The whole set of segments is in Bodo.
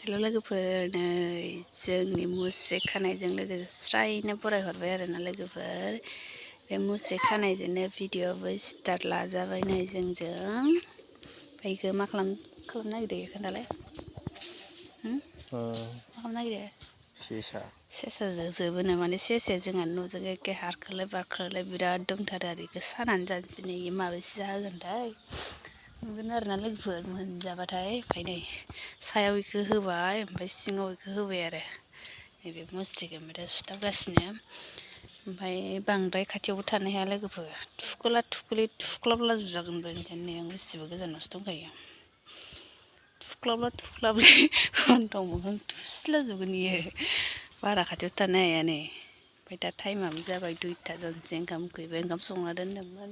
हेल' लोगोफोर नै जोंनि मुस्रि खानायजों लोगोसे स्रायनो फरायहरबाय आरोना लोगोफोर बे मुस्रि खानायजोंनो भिडिअ'बो स्टार्ट लाजाबाय नै जोंजों ओमफ्राय मा खालामनो नागिरदों खोन्थालाय मा खालामनो नागिरदों सेसाजों जोबोनो माने सेसाया जोंहा न'जों एखे हारखोलाय बारखोलाय बिराद दंथारो आरो बेखौ सानानै जानोसै नै माबेसे जाहोगोनथाय नुगोन आरोना लोगोफोर मोनजाबाथाय ओमफ्राय नै सायाव बेखौ होबाय ओमफ्राय सिङाव बेखौ होबाय आरो नैबे मुस्रिखौ ओमफ्राय सुथाबगासिनो ओमफ्राय बांद्राय खाथियावबो थानो हाया लोगोफोर थुखोला थुखोलि थुख्लाबला जोबजागोनबो ओंखायनो आं बेसेबा गोजानावसो दंखायो थुख्लाबला थुख्लाबलि गन्थं मोखां थुस्लाजोबगोन इयो बारा खाथियाव थानो हाया नै ओमफ्राय दा टाइमाबो जाबाय 2टा जानोसै ओंखाम उखैबाय ओंखाम संना दोनदोंमोन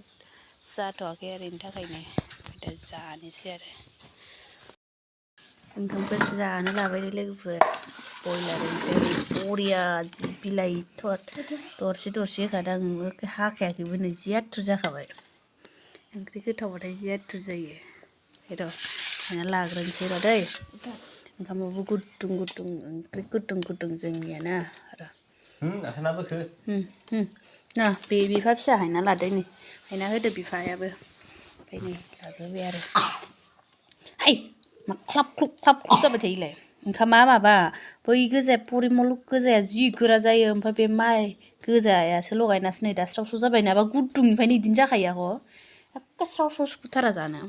जाथ'वाखै आरो बेनि थाखायनो ओमफ्राय दा जानोसै आरो ओंखामखौ जानो लाबाय लोगोफोर बयलार ओमफ्राय बरिया जि बिलाइ दरसे दरसे होखादों आंबो हाखायाखैबो नै जि आथुर जाखाबाय ओंख्रि गोथावबाथाय जि आथुर जायो र' संना लाग्रोनोसै र' दै ओंखामाबो गुदुं गुदुं ओंख्रि गुदुं गुदुं जोंनियाना र' ना बे बिफा फिसा हायना लादो नै हायना होदो बिफायाबो ओमफ्राय नै लाग्रोबाय आरो हाय मा ख्लाब ख्लुब जाबाय थायोलाय ओंखामा माबा बै गोजाया परिमल गोजाया जि गोरा जायो ओमफ्राय बे माइ गोजायासो लगायनासो नै दा स्राव स्राव जाबाय नाबा गुदुंनिफ्रायनो बिदिनो जाखायो आख' एखे स्राव स्राव सुखुथारा जानो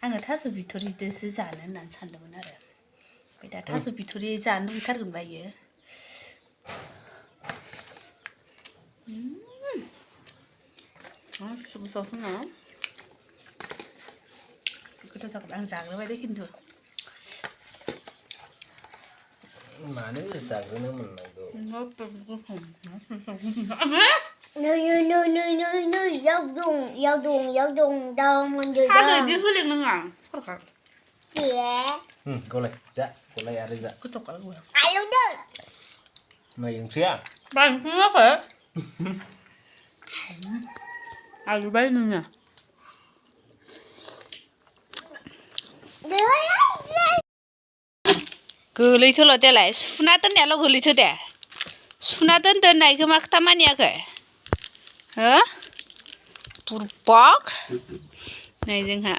आङो थास' बिथ'रिजोंसो जानो होननानै सानदोंमोन आरो ओमफ्राय दा थास' बिथ'रि जानो लुगैथारगोन बा इयो गोथाव जागोन आं जाग्रोबाय दे खिन्थु मानो जाग्रोनो मोननांगौ सानो इदि होलेंनाङा गलाय जा गलाय आरो जा गोथावखा मै ओंख्रिया बांसिनाखै आलु बायनोनो गोलैथोल' देलाय सुना दोननायाल' गोलैथो दे सुना दोननायखौ मा खोथा मानियाखै हो बुरबाक नै जोंहा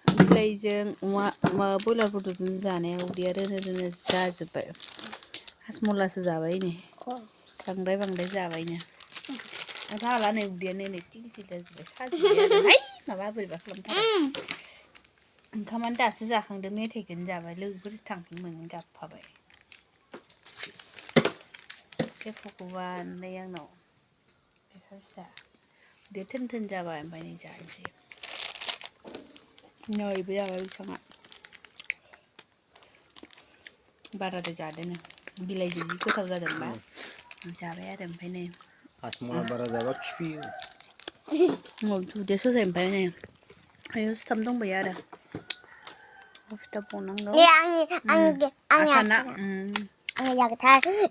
बिलाइजों अमा बयलार बेदरजों जानाया उदैया रोनो जाजोब्बाय हासमलासो जाबाय नै बांद्राय जाबायनो जाला नै उदैयानो नै टिल टिल जाजोब्बाय साजोब्बाय आरो हाय माबा बोरैबा खालामथारो ओंखामानो दासो जाखांदों मेथाइखौनो जाबाय लोगोफोरसो थांफिनगौमोन गाबफाबाय फग'बानलै आंनाव बिफा फिसा उदैया थोन थोन जाबाय ओमफ्राय नै जानोसै नैबो जाबाय बिसाङा बाराद्राय जादोनो बिलाइजों जि गोथाव जादोंबा जाबाय आरो ओमफ्राय नै हासमला बारा जाबा खिफैयो उदैया सौजायो ओमफ्राय नै आयौ सुथाम दंबायो आरो सुथाबबावनांगौ आसाना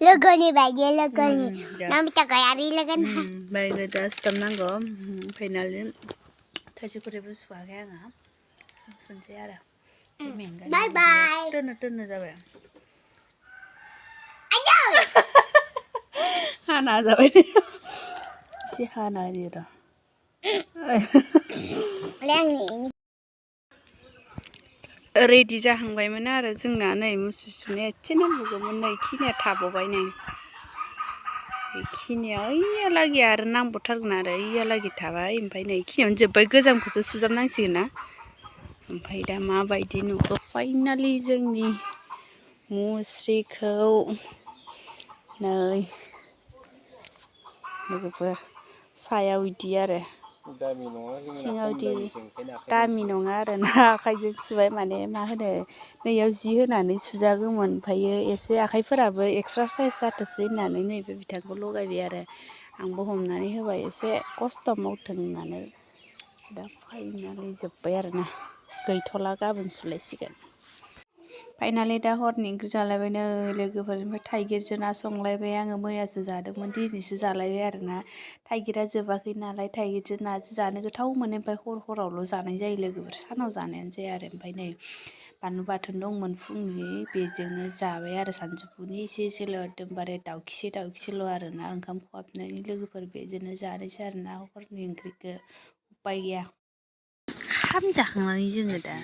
लोगोनि बायदि लोगोनि नमिता गयारि लोगोनि ओमफ्राय दा सुथाबनांगौ फाइनालि थाइसे खुरैबो सुवाखै आङो सुनोसै आरो बाय बाय टोनो जाबाय हाना जाबाय एसे हाना होनि र' रेडि जाहांबायमोन आरो जोंना नै मुस्रि सुनाया एसे नांबावगौमोन नै खिनिया थाबावबाय नै बेखिनिया ओइयालागै आरो नांबावथारगोन आरो ओइयालागै थाबाय ओमफ्राय नै खिनियावनो जोब्बाय गोजामखौसो सुजाबनांसिगोन ना ओमफ्राय दा माबायदि नुखो फाइनालि जोंनि मुस्रिखौ नै लोगोफोर सायाव इदि आरो सिङाव इदि दामि नङा आरो ना आखाइजों सुबाय माने मा होनो नैयाव जि होनानै सुजागौमोन ओमफ्रायो एसे आखाइफोराबो एक्सारसाइस जाथोंसै होननानै नैबे बिथांखौ लगायबाय आरो आंबो हमनानै होबाय एसे खस्थ' मावथों होननानै दा फाइनालि जोब्बाय आरोना गैथ'ला गाबोन सुलायसिगोन फाइनालि दा हरनि ओंख्रि जालायबाय नै लोगोफोर ओमफ्राय थाइगिरजों ना संलायबाय आङो मैयासो जादोंमोन दिनैसो जालायबाय आरोना थाइगिरा जोबाखै नालाय थाइगिरजों नाजों जानो गोथाव मोनो ओमफ्राय हरावल' जानाय जायो लोगोफोर सानाव जानायानो जाया आरो ओमफ्राय नै बानलु बाथोन दंमोन फुंनि बेजोंनो जाबाय आरो सानजौफुनि एसेल' एकदमबारे दाउखिसेल' आरोना ओंखाम खहाबनायनि लोगोफोर बेजोंनो जानोसै आरोना हरनि ओंख्रिखौ उपाय गैया। ओंखाम जाखांनानै जोङो दा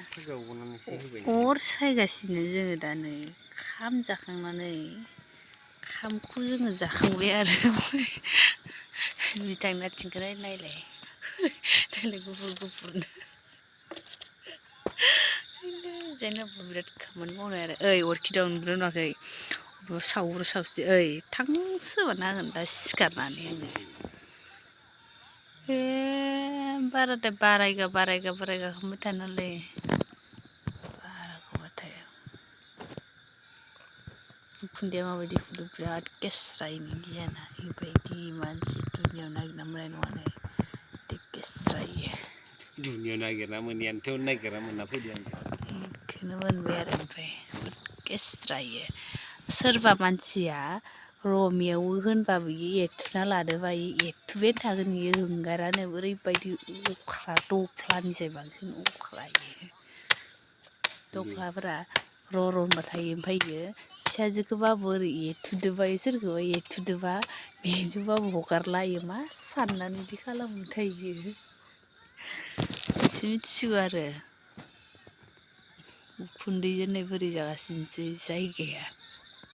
अर सायगासिनो जोङो दा नै ओंखाम जाखांनानै ओंखामखौ जोङो जाखांबाय आरो बिथां नाथिंखौ नायलाय गुफुरनो जेनेबा बिराद खामानि मावनाय आरो ओइ अरखि दं नुदोंना नुवाखै सावसै ओइ सोबाना होगोन दा सिखारनानै आङो बाराद्राय बारायगा खालामबाय थानालै बाराखौबाथाय उखुन्दैया माबायदि फुदों बिराद गेस्रायनि गियाना बेबायदि मानसि दुनियाव नागिरना मोननाय नङा नै बिदि गेस्रायो दुनियाव नागिरना मोनैयानोथ' नागिरना मोनना फैदों आं बेखौनो मोनबाय आरो ओमफ्राय गेस्रायो सोरबा मानसिया रमियाव होनबाबो इयो एरथुना लादोबा एरथुबाय थागोन इयो हंगारानो ओरैबायदि अख्रा दफ्लानिसाय बांसिन अख्रा इयो दख्लाफोरा र' होनबाथाय ओमफ्राय इयो फिसाजोखौबाबो ओरै सोरखौबा एरथुदोबा बेजोंबाबो हगारला इयो मा साननानै बिदि खालामोथाय इयो एसे मिथिसिगौ आरो उखुन्दैजोंनो बोरै जागासिनोसै जायगाया